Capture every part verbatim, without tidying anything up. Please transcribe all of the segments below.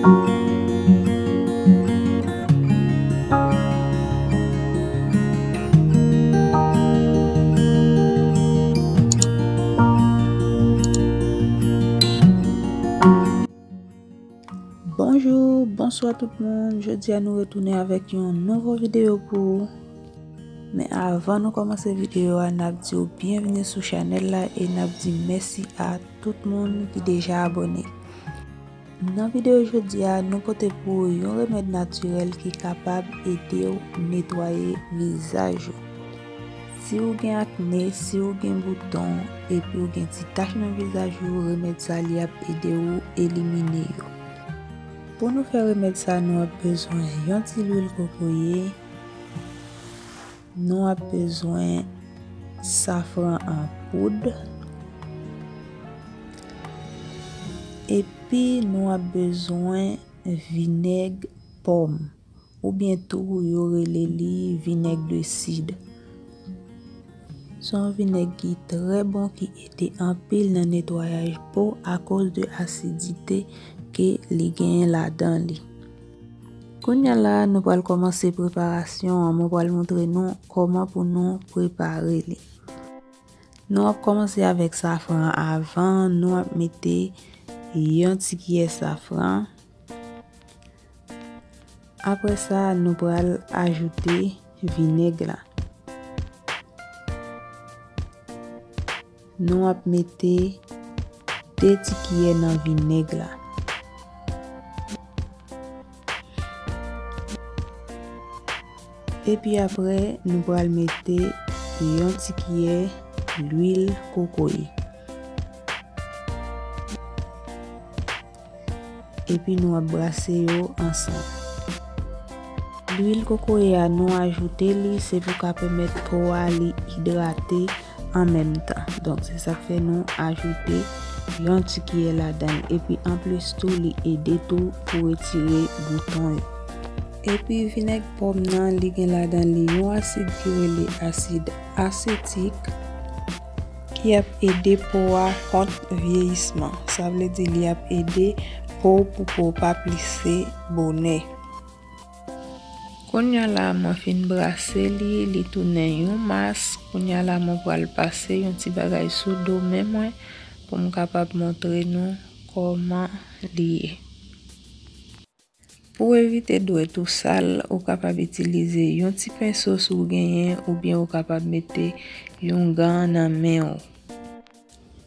Bonjou, bonswa tout moun. Jodi a nou retounen avèk yon nouvo videyo pou ou. Men avan nou kòmanse videyo a, n ap di w byenvini sou chanèl la e n ap di mèsi a tout moun ki deja abòne. Nan videyo jodi a, nou pote pou ou yon remèd natirèl ki kapab ede w netwaye vizaj ou. Si w gen akne, si w gen bouton, epi w gen ti tach nan vizaj ou, remèd sa li ap ede w elimine yo. Pou nou fè remèd sa, nou ap bezwen yon ti lwil kokoye, nou ap bezwen safran an poud, epi nou ap bezwen vinèg pòm, oubyen tou yo rele li vinèg de sid. Se yon vinèg ki trè bon, ki ede anpil nan netwayaj po akoz de asidite ke li genyen ladan li. Kounye a la, nou pral kòmanse preparasyon an. Mwen pral montre nou kòman pou nou prepare li. Nou ap kòmanse avèk safran an. Avan, nou ap mete yon ti kiyè safran. Apre sa, nou pral ajoute vinèg la. Nou ap mete de ti kiyè nan vinèg la. Epi apre, nou pral mete yon ti kiyè lwil kokoye. Epi nou ap brase yo ansanm. Lwil kokoye a, nou ajoute li, se pou ka pèmèt po a li idrate an menm tan. Donk, se sa k fè nou ajoute yon ti kiyè ladan l. Epi anplis tou, li ede tou pou retire bouton yo. Epi vinèg pòm nan, li gen ladan li yon asid ki rele asid asetik, ki ap ede po a kont vyeyisman. Sa vle di li ap ede po w pou po w pa plise bonè. Kounye a la, mwen fin brase li, li tounen yon mas. Kounye a la, mwen pral pase yon ti bagay sou do men mwen pou m kapab montre nou kòman li ye. Pou evite dwèt ou sal, ou kapab itilize yon ti penso si w genyen, oubyen ou kapab mete yon gan nan men w.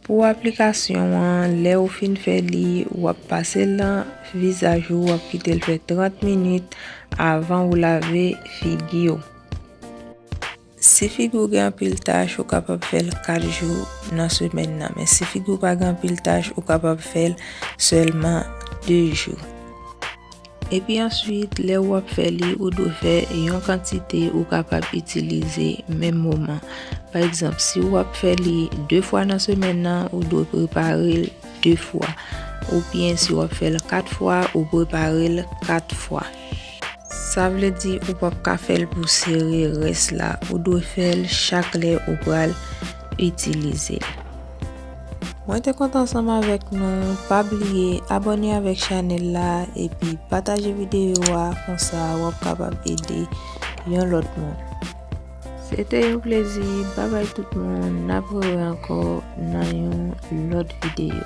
Pou aplikasyon an, lè ou fin fè li, w ap pase l nan vizaj ou, w ap kite l fè trant minit avan ou lave figi w. Si figi w gen anpil tach, ou kapab fè l kat jou nan semèn nan. Men si figi w pa gen anpil tach, ou kapab fè l sèlman de jou. Epi answit, lè w ap fè li, ou dwe fè yon kantite ou kapab itilize menm moman. Pa egzanp, si w ap fè li de fwa nan semèn nan, ou dwe prepare l de fwa. Oubyen si w ap fè l kat fwa, ou prepare l kat fwa. Sa vle di ou p ap ka fè l pou sere rès la. Ou dwe fè l chak lè ou pral itilize l. Mwen te kontan ansanm avèk nou. Pa bliye abòne avèk chanèl la epi pataje videyo a, konsa w ap kapab ede yon lòt moun. Se te yon plezi. Babay tout moun. N ap rewè ankò nan yon lòt videyo.